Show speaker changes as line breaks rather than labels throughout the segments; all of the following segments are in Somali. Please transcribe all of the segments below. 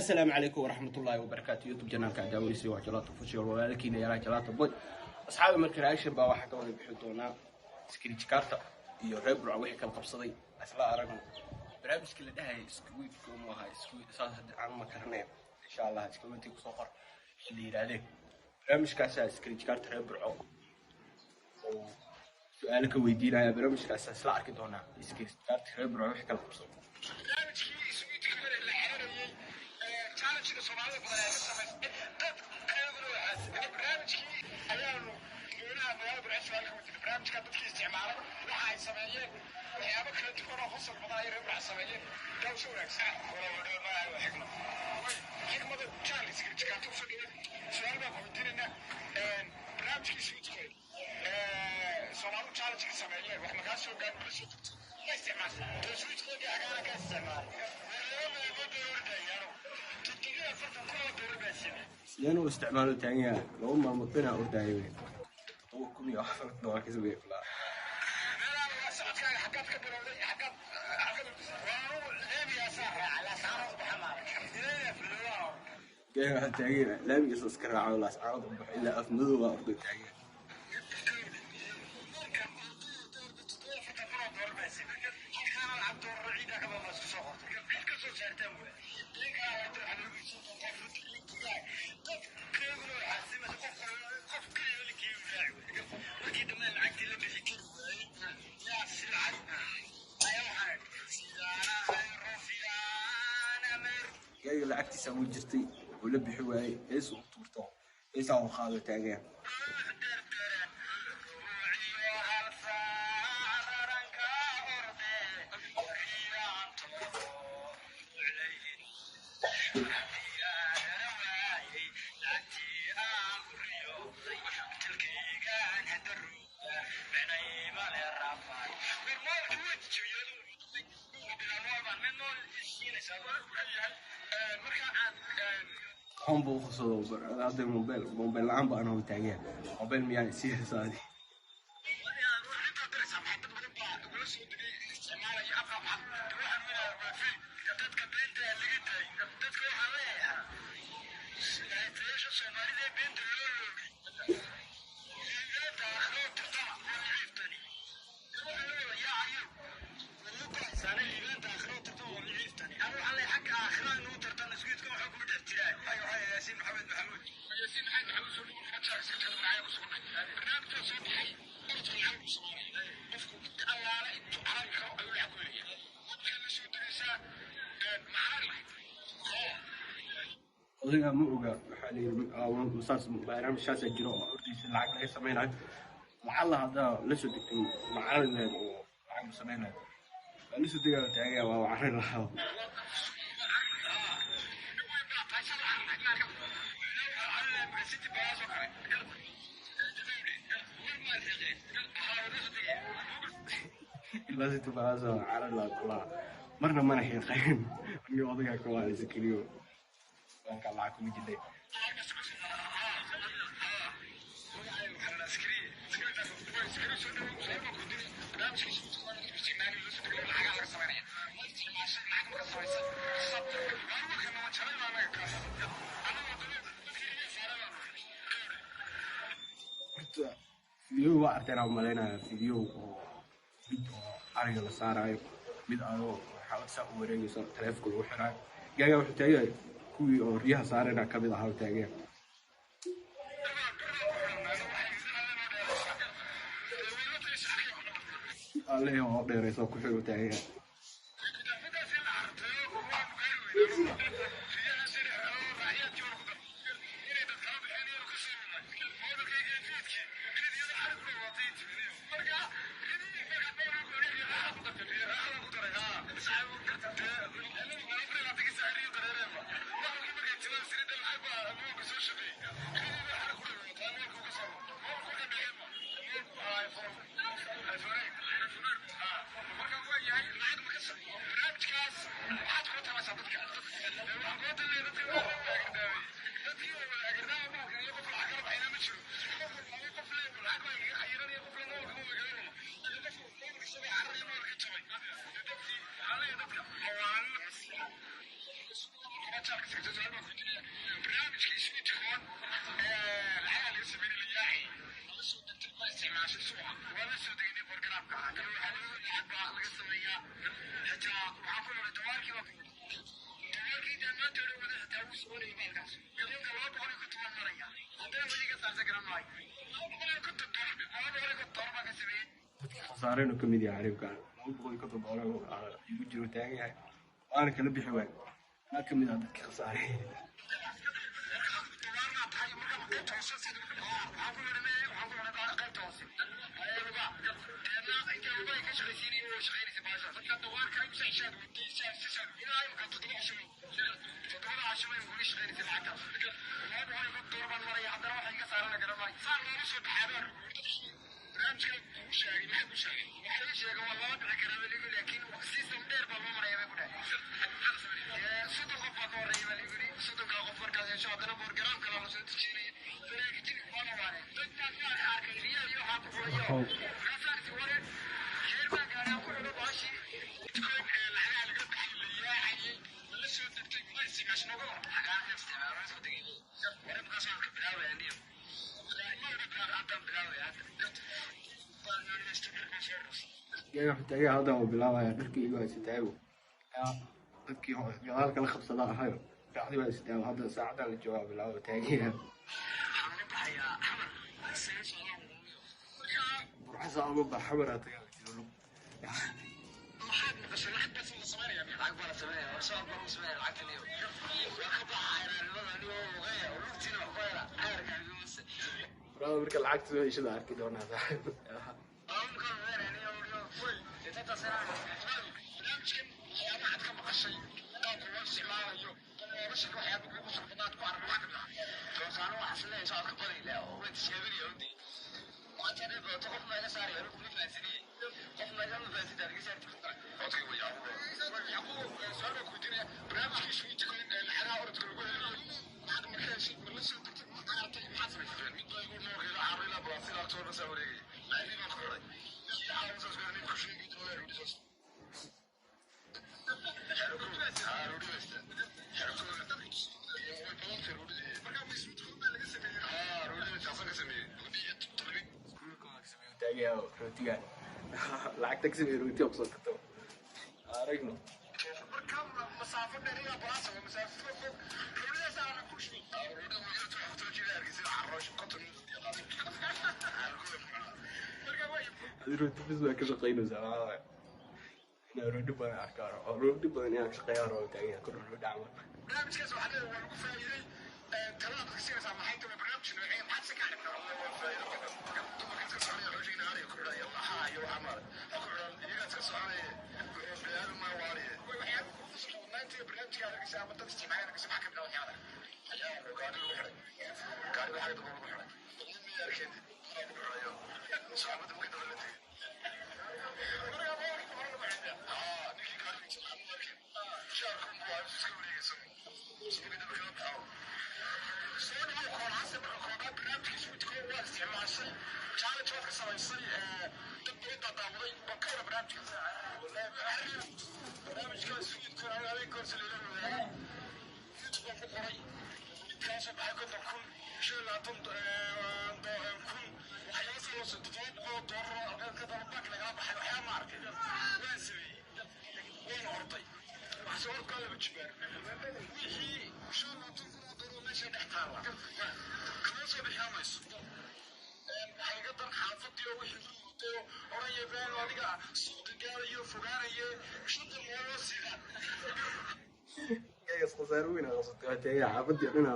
Asalaamu calaykum waraxmatullaahi wabarakaatu. YouTube channelka daawanaysa waa Jalaato Official, walaalkiina yaraa Jalaato Boy. Asxaabi, marka reaction baa waxaa ka wada bixi doonaa Screechkarta iyo reer Burco wixii kala qabsaday. Isla aragno barnaamijkii la dhahayay Squid-ka mu ahaa Squid saas hadda aan ma karanaya. Insha Allah iskawentii kusoo qor wixii la yidhaahdeen barnaamijkaasaa Screechkarta reer Burco oo su-aalo ka weydiinaya. Barnaamijkaasaa isla arki doonaa Screechkarta reer Burco wixii kala qabsaday.
Barnaamijkii Squid-ka la xiriirayay challenge-ga Soomaalida badan ay ka samaysay dadkeeduna waxaa barnaamijkii ayaanu dadweynaha magaalada Burco su'aal ka weydiinay. Barnaamijka dadkii isticmaalay waxa ay sameeyeen, waxyaabo kala duwan oo qosol badan ay reer Burco sameeyeen. Daawasho wanaagsan. Walaal, magacay waa Xikmad. Way Xikmado Charles Jikaarta usoo dhigay. Su'aal baan ku weydiinaynaa. Barnaamijkii Squid-ka Soomaalidu challenge-ka sameeyeen wax makaa soo gaar ma soo degto, ma isticmaashay? Squid-ka agaana ka isticmaalay. 2 maalmood baan ordayaano 47,000 oo doolar baa sameeyey.
Sideen u isticmaalo taagan yahay? 2 maalmood binaa ordaayo wey, $7,040 ka sameeyey kulaa.
Meelaha waa socodkaaga xaggaad ka bilowday, xaggaad xaggaad waa anugu laamigaasaa raaca, Laascaanood baxa maaray ilaa Fulowaa.
Gaari waxaa taagan yahay laamigiisa iska raaco, Laascaanood u baxo ilaa Afmadow baa orday taagan yahay.
Marka 47,000 oo doolar baa sameeyey, halkaana lacag doolar ciida ka badan baa isku soo qortay, cid ka soo saartaan waa ninkaa waxaa lagu soo doontaa linkigaa dadkeeduna waxaa simaysa qof qof keliya linkii u raaci waayey. Markii dambe lacagtii la bixi kari waayey, yaa silcay ayaa waxaan sidaanahay rufyaan ameer.
Gaariga lacagtiisa ugu jirtay oo la bixi waayey, heesu u tuurto, heesaa u qaado taagan yahay.
Ruuciyo hal saac raranka orde riyaanto uclayn haddii waayey lacagtii aan ku riyooday tilkaygaan hadaruuga micnay male raafay war moolkii waa jijibiyadu bilaa nool baan mid nool isiinaysaa yahay marka aan
Xun buu u qabsado hadda. Mobile la-aan baan hoo taagan yahay. Mobile miyaan isii haysaadi?
Arrintaa diraysaa maxay? Dad badan baa ugula soo degay isticmaalaya afka. Maxaa waxaan weynayaa? Waa free. Dadka beenta laga daayay. Dadka waxaa leeyahay tayasha Soomaalida ee beenta loo loogay liibaanta aakhiro tartama waa liciiftani. Waxaa la wada yaacayo wala liibaanta aakhiro tartama waa liciiftani. Anu waxaan leeyahay xagga aakhiro inuu tartano. Squid-ka waxaa kuma dhex jiraan. Ay waxaa Yaasiin Maxamed Maxamuud. Yaasiin Maxamed Maxamuud, soo dhawow. Xajaar iska kada magacaya ku sugnay. Barnaamijka soo baxay orodka lacag lagu sameynaya, qofku inta allaale intuu carari karo ayuu lacag ku helaya. Habkaa la soo degaysaa ma carari lahayd?
Odayga ma oga. Waxaa la yidhi saas barnaamijkaasaa jiro oo hortiisa lacag laga sameynayo. Lacalla haddaa la soo degtay ma carari lahayd oo lacag ma sameyn lahayd? Waa la soo degaa taagan yahay, waa carari lahaa.
Nin weyn baa tahay, shan lacag lahayd. City Palace oo kale war ma riiqeen waxaa la soo degaya.
Ilaa City Palace waa carari lahaa kulaa, marna mana xiiqayn aniga odaygaa ka waa keliyo banka lacag kuma jidhay. Horta video waa arteen aan umaleynaya, video oo mid oo ariga la saarayo, mid adoo waxaa saa u wareegayso taleefonka lagu xiraayo. Gaagaa wuxuu taagan yahay kuwii oo riyaha saarayna kamid ahaa uu taagan yahay. Alle oo dheerayso ku xiro taagan yahay.
Barnaamijkaas maxaad kula talaysaa dadka? Waxaan kula Su-aal baan ku weydiinaya. Barnaamijka Sweetcoin ee lacagaha laga sameynay la yaacay, ma soo degtay? Ma isticmaashay suuqa? Waa la soo degnay programka. Waxaa lacag baa laga sameeyaa. Xitaa waxaan ku noolay dawaarkii baa ku dawaarkii dee maanta hore wada xitaa wuu soconayay baalkaas. Iminka 250 baan maraya. Haddana weli iga saarta garan maayo. $250, $250 baan ka sameeyey.
Dadka khasaareen uu ka mid yahay xariifkan. $250 igu jiro taagan yahay, waana kala bixi waay. Anaa ka mid ah dadka khasaaray.
Dawaarnaa tahay marka qaybta hoose sida waxaan ku noolay, waxaan ku noolay qaybta hoose luga. Deedna intay lugaha ka shaqaysiinaya oo shaqaynaysa baashaas. Marka dawaarka imisa cishaad waday sisaad ilaa imika 7 casho, 7da casho bay uga shaqaynaysa lacagtaas. $250 baan maraya. Haddana waxa iga saarana garan maayo. Saan loola soo baxaabaa dadkii barnaamijka kugu sheegay. Maxay ku sheegay? Waxay ii sheegeen waa loola bixi karaa baa ligu, laakiin system dheer baa loo maraya bay ku dhahay. 30 qof baa ka horreeya baa ligu yidhi. 30-kaa qof markaad hesho, haddana program kala la soo dejinaya. Baraakijin waana waane dadkaas waan arkay riyaa iyo waxaa ku xulayo. Markaasaan isi ware heer baan gaadhay aan ku xulo baashii Bitcoin ee lacagaha laga baxay la yaacayay. Ma la soo degtay? Ma isticmaashay? Nooga war. Xagaan ka isticmaala soo degay ware markaas waan ka bilaabaya niyo. Ma wada bilaabay, haddaan bilaabaya hadda.
Wuxuu taagan hadda uu bilaabaya dharkii igu haysataago. Dadkii gadaal kala qabsada ahayo bacdi waa haysataago. Hadda saacadan la joogaa bilaabo taagan yahay.
Waxaan uga baxayaa Xamar see socdaan.
Burcasa uga bax, Xamaraa tagaa jiro lug.
Maxaad maqashay? Lacag baa la sameynaya. Lacag baa la sameynaya. War socod baa lagu sameynaya lacagta niyo. Waa ka baxa xayraanimada niyo lugeeya oo lugtiina wax ku hela xayrka mase.
Brother, marka lacagta soo heshada arki doonaa saaxiib.
Barnaamijkan waxyaabaha aad ka maqashay, qaabka loo isticmaalayo, nolosha waxyaaba kugu socdaad ku arag wax kamid ah doosaano waxaas leeyahay socodka badayla oo way tijaabinaya udii waxaad jecel badato. Qof ma iga saaraya? Anigu kuma fahansaniye. Qof ma iga fahansanta adiga saarti codkay way Yacquub. Yacquub, su-aal baan ku weydiinaya. Barnaamijkii Sweetcoin ee lacagaha orodka lagu helayo, lacag ma ka heshay? Ma la soo degtay? Ma qaaratay? Maxaad samaysay? Mid baa igu noorkeeda carro ilaa Brazil agtoona saa wareegaya. Lacagii baan ku xiray. Caawa saas nin ku sheegi doona rudhisaas.
Taagan yahay rootigan lacagta ka sameeyay, rootiga kusoo gato aragno.
Marka masaafo dheer ilaa Balaasa waa masaafo fog. Roodhidaas aan ku shubay.
Adi rooti bis baa ka shaqaynaysaa. Maxaa waaye inaa rooti badan arkaa oo rooti badan inaan ka shaqeeyaa rabo taagan yahay kor rooti camal.
Barnaamijkaas waxaa leedahay waa lagu faa'iiday. Talada dadka siinaysaa maxay tahay? Barnaamij noocee? Maxaad si ka xidhan? Waa faa'iido badan. Dumarka iska soconaya xooshiina ariga ku xidhan iyo laxaha iyo waxaa maarag ha ku xidhan iyagaa iska soconaya bini'aadam maa waariye. Waxyaaba kugu soo wadnaantiga barnaamijka argaysa ama dad isticmaalaya argaysa maxaa kamid ah waxyaaba? Waxyaaba gaari lagu xidhay, gaari waxaa daba lagu xidhay miya arkeen ku xidhayo saxaabada markii dambe la tegey. Marka boorka hore lagu xidhay haa ninkii gaariga jimcaha mu arkeen shaarku unbuu ahaa iska wareegaysa markii dambe kala baxo. Soo dhawow koolcase. Marka koobaad barnaamijkii Sweetcoin waa isticmaashay, challenge waad ka samaysay, dad badan baa daawaday. Bal ka wara barnaamijkaas? Wallahi barnaamijkaas Sweetcoin aniga habeenka horse layla wadaagay. YouTube baan ku qoray. Midkaasoo baxay 50,000, 25,000, waxyaaba saa loo soo $700 oo albaabka daba bank lagala baxay. Waxyaaba ma arkay, waan sameeyey, waan orday wax soo orkaa laba jibaar. Wixii $25,000 oo meesha dhex taalla kama soo bixiyaa mayso. Waxay iga dan xaafadii oo wixii ku mutay oo odhanaya Ibraahim adiga suuqa gaarayo fogaanaye shanta mooloo siida.
Geegas khasaaro weyn aa qabsatay waa taagan yahay. Xaafadii oo dhan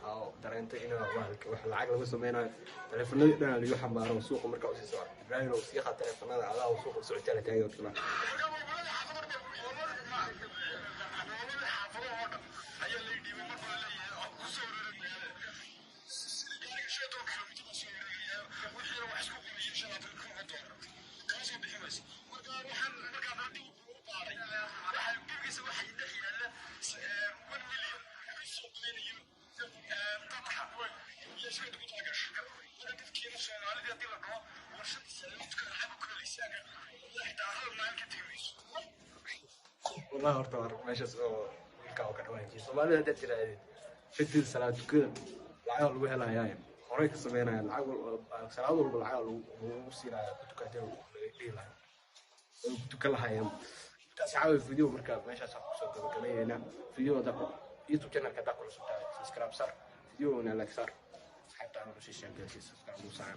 aa dareentay in bahalka wax lacag lagu sameynayo. Taleefanadii dhan aa lagu xambaaro suuqa markaa usii socdo. Ibraahim oo sii qaat taleefanada adaa oo suuqa u socotaa la taagan dadka.
Marka moobilada xaafado dhan, moobilada xaafado oo dhan ayaa lay dhiibay. Mar baa leeyahay oo ku soo wareeray magaalada sida gaariga 15 kilomitir baa soo wareegaya. Wixiina wax isku qorayay $25,000 kama soo bixi mayso. Marka waxaan markaa dib u baaray waxaa gebigiisa waxay dhex yaalla 1 million lagu soo geynayo dadka iyo shirkadda ku talagasho. Marka dadkiina Soomaalida haddii la dhaho warshada saliidka lacag ku helaysaa, xitaa hal maalin ka tegi mayso.
Wallahi horta waa meeshaas oo wiilka oo ka dhawaajiyay Soomaalida haddaad tiraahdeed Shantiida salaad tukada, lacagaa lagu helayaa. Horey ka sameynaya lacag, salaad walba lacagaa lagu siinaya ku tukatay dhihi lahaa, way ku tukan lahaayeen. Marka asxaabi, video marka meeshaas aan kusoo gabagabeynayna. Video hadda YouTube channelka haddaa kula soo tahay, subscribe saar, videona like saar, asxaabta aan usii sheekaysi, subscribe u saar.